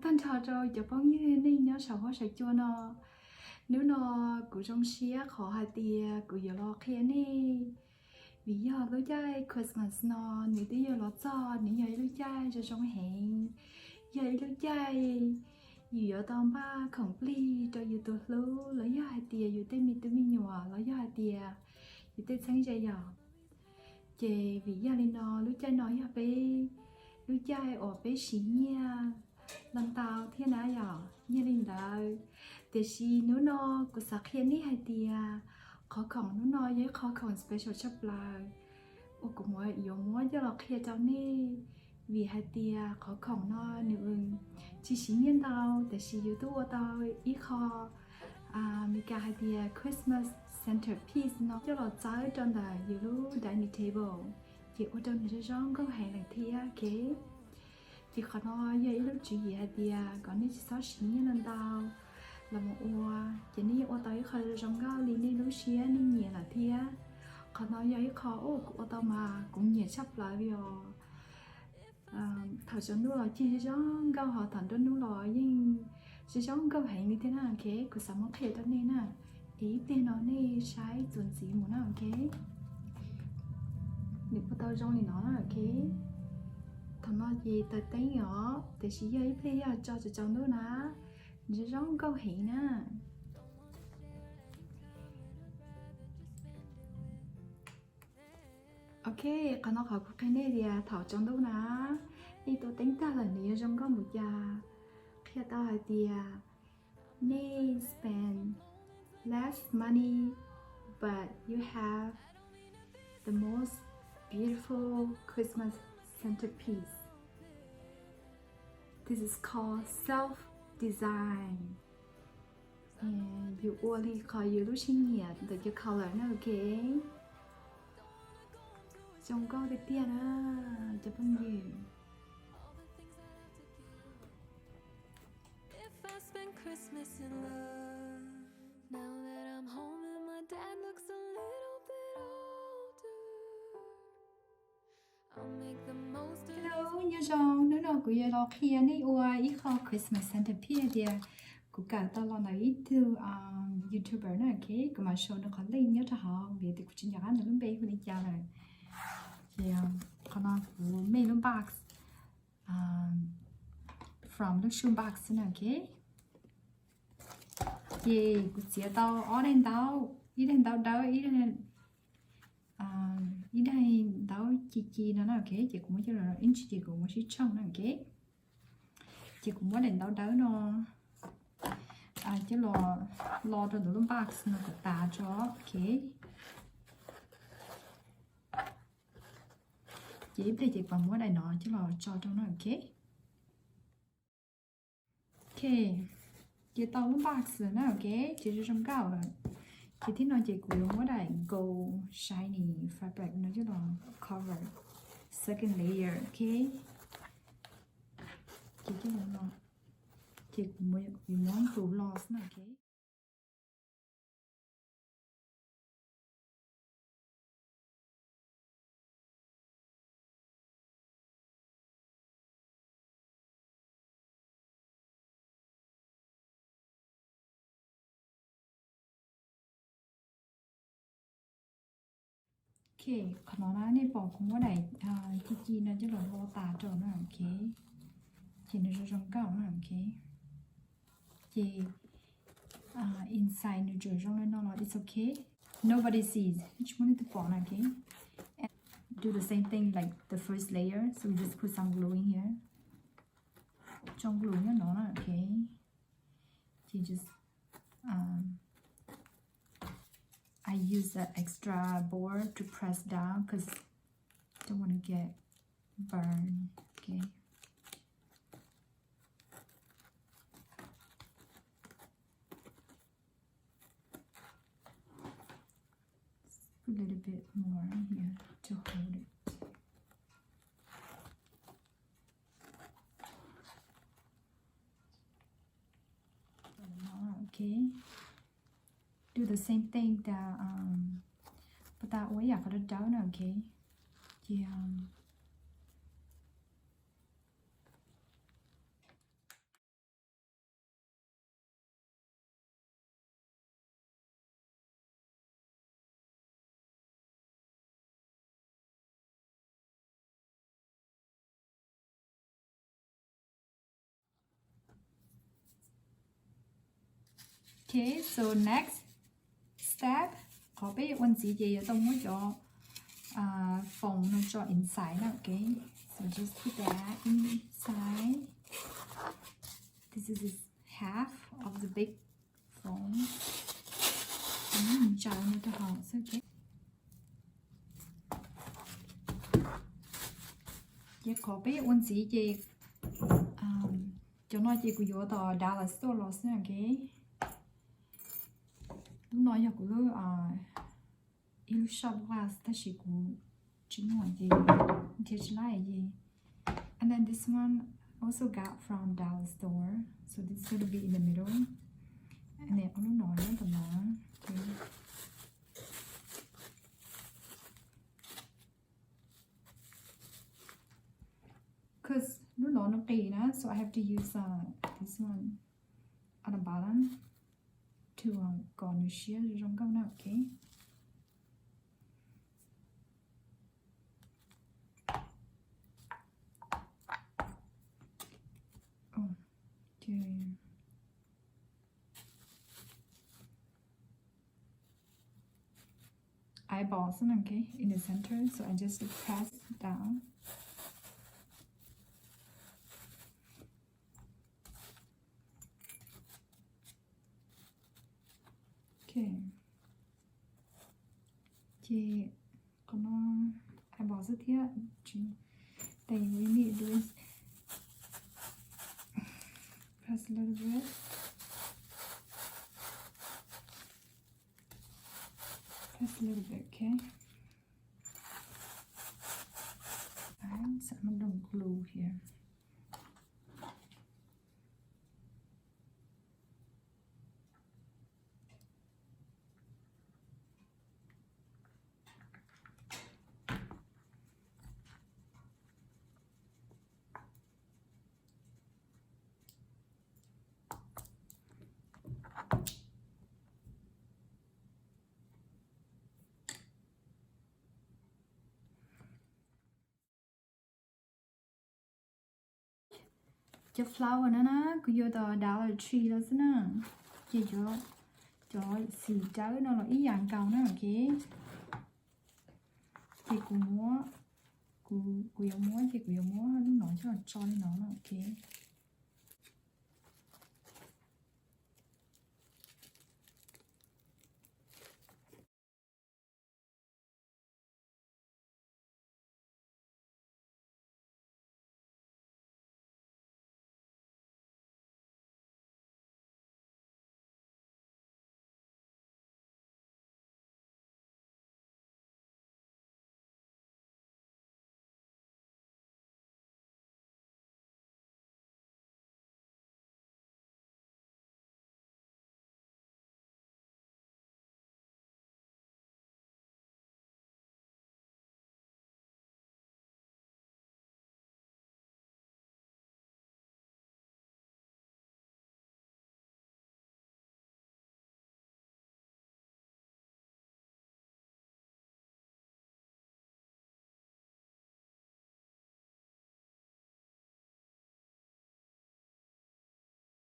Tag nrho rau cov phooj ywg nej nyob saum huab saum cua no. Hnub no kuv zoo siab qhov hais tias kuv yuav los qhia nej, vim yog lub caij Christmas no nws twb yuav los txog, nws yog ib lub caij zoo zoo heev, yog ib lub caij yus yuav tau npaj khoom plig rau yus tus hlub los yog hais tias yus tej me tub me nyuam los yog hais tias yus tej txheeb ze yom. Ces vim yog li no lub caij no yog peb lub caij uas peb siv nyiaj los ntau thiab na yom. Yog li ntawd, tiam sis hnub no kuv xav qhia nej hais tias qhov khoom hnub no yog ib qho khoom special tshaj plaws uas kuv yuav muab coj los qhia rau nej, vim hais tias qhov khoom no nws tsis siv nyiaj ntau, tiam sis yus twb ua tau ib qho Meskas hais tias Christmas centerpiece no coj los txawb rau ntawm yus lub dining table, ces ua rau nws zoo zoo nkauj heev lawm thiab, ok. Ces qhov no yog ib lub tswv yim hais tias kom nej tsis txhob siv nyiaj ntau ntau los mus ua, ces nej yeej ua tau ib qho zoo nkauj li nej lub siab nej nyiam lawm thiab. Qhov no yog ib qho uas kuv ua tau mas kuv nyiam tshaj plaws li os. Thaum tsaus ntuj los cig zoo nkauj, ho thaum nruab hnub los yeej zoo zoo nkauj heev li thiab na, ok. Kuv xav muab qhia rau nej na, es ib pliag no nej saib txuas ntxiv mus na, ok. Nws ua tau zoo li no na, ok. Thaum no ces taws teeb os, tiam sis yog ib pliag yog tso tsaus tsaus ntuj na, nws zoo zoo nkauj heev na. Ok, qhov no qhov kuv qhia nej tias thaum tsaus ntuj na, nej tua teeb tag lawm nws yuav zoo nkauj npaum cas. Qhia tau hais tias nej spend less money, but you have the most beautiful Christmas centerpiece. This is called self-design. Yus ua li qhov yus lub siab nyiam ntawm cov color na, ok. Zoo nkauj tiag tiag na cov phooj ywg. Hello, nyob zoo, hnub no kuv yuav los qhia nej ua ib qho Christmas centerpiece tias kuv kawm tau los ntawm ib tug YouTuber na, ok. Kuv mam show nws qhov link nyob rau hauv vim tias kuv tsis nco qab nws lub npe hu li cas lawm. Ces qhov no kuv made lub box from lub shoe box na, ok. Ces kuv txiav tau ob daim ntaub, ib daim ntaub dawb, ib daim ntaub ci ci no na, ok. Ces kuv muab coj los ib ntsis ces kuv muab sib tshooj na, ok. Ces kuv muab daim ntaub dawb no coj los lo rau ntawm lub box no kom tas tso, ok. Ces ib pliag ces kuv muab daim no coj los tso rau no, ok. Ok, ces tau lub box lawm na, ok, ces zoo zoo nkauj lawm. Ces thib no ces kuv yuav muab daim gold shiny fabric no coj los cover second layer, ok. Ces coj los no, ces kuv yuav muab gloss na, ok. Ok, qhov no na nej pom kuv muab daim ci ci no coj los lo tas rau na, ok. Ces nws zoo zoo nkauj na, ok. Ces inside nws tseem zoo li no los it's ok. Nobody sees, tsis muaj leej twg pom na, ok. Do the same thing like the first layer, so we just put some glue in here. Tso glue nyob no na, ok. Ces just I use the extra board to press down because don't want to get burn, ok. Put a little bit more here to hold it. Ok. Do the same thing that, um, pab tas ua ib yam qhov dawb dawb na, ok. Ces, um, Okay, so next step, qhov peb ua ntxiv ces yuav tau muab cov foam no tso inside na, okay? So just put that inside. This is half of the big foam. Ntsaws no rau hauv xwb, okay? Ces qhov peb ua ntxiv ces cov no ces kuv yuav tom dollar store los xwb, okay? Lub no yog kuv lub, ib lub shot glass tab sis kuv tsis muaj ces nrhiav tsis laib ces. And then this one also got from dollar store. So this is gonna be in the middle. And then ob lub no nyob tom no. Okay. Cause lub no nws qis na, so I have to use this one at the bottom to kom nws siab zoo nkauj na, okay? Eyeball, okay, in the center, so I just press down. Okay. Ces qhov no eyeball xwb thiab. Thing we need to do is press a little bit. Press a little bit, okay? Alright, so I'm gonna glue here. Cov flower no na kuv yuav tom Dollar Tree los xwb na. Ces cov, cov xim dawb no los ib yam nkaus na, okay. Ces kuv muab, kuv, kuv yuav muab ces kuv yuav muab lub no coj tso li no na, okay.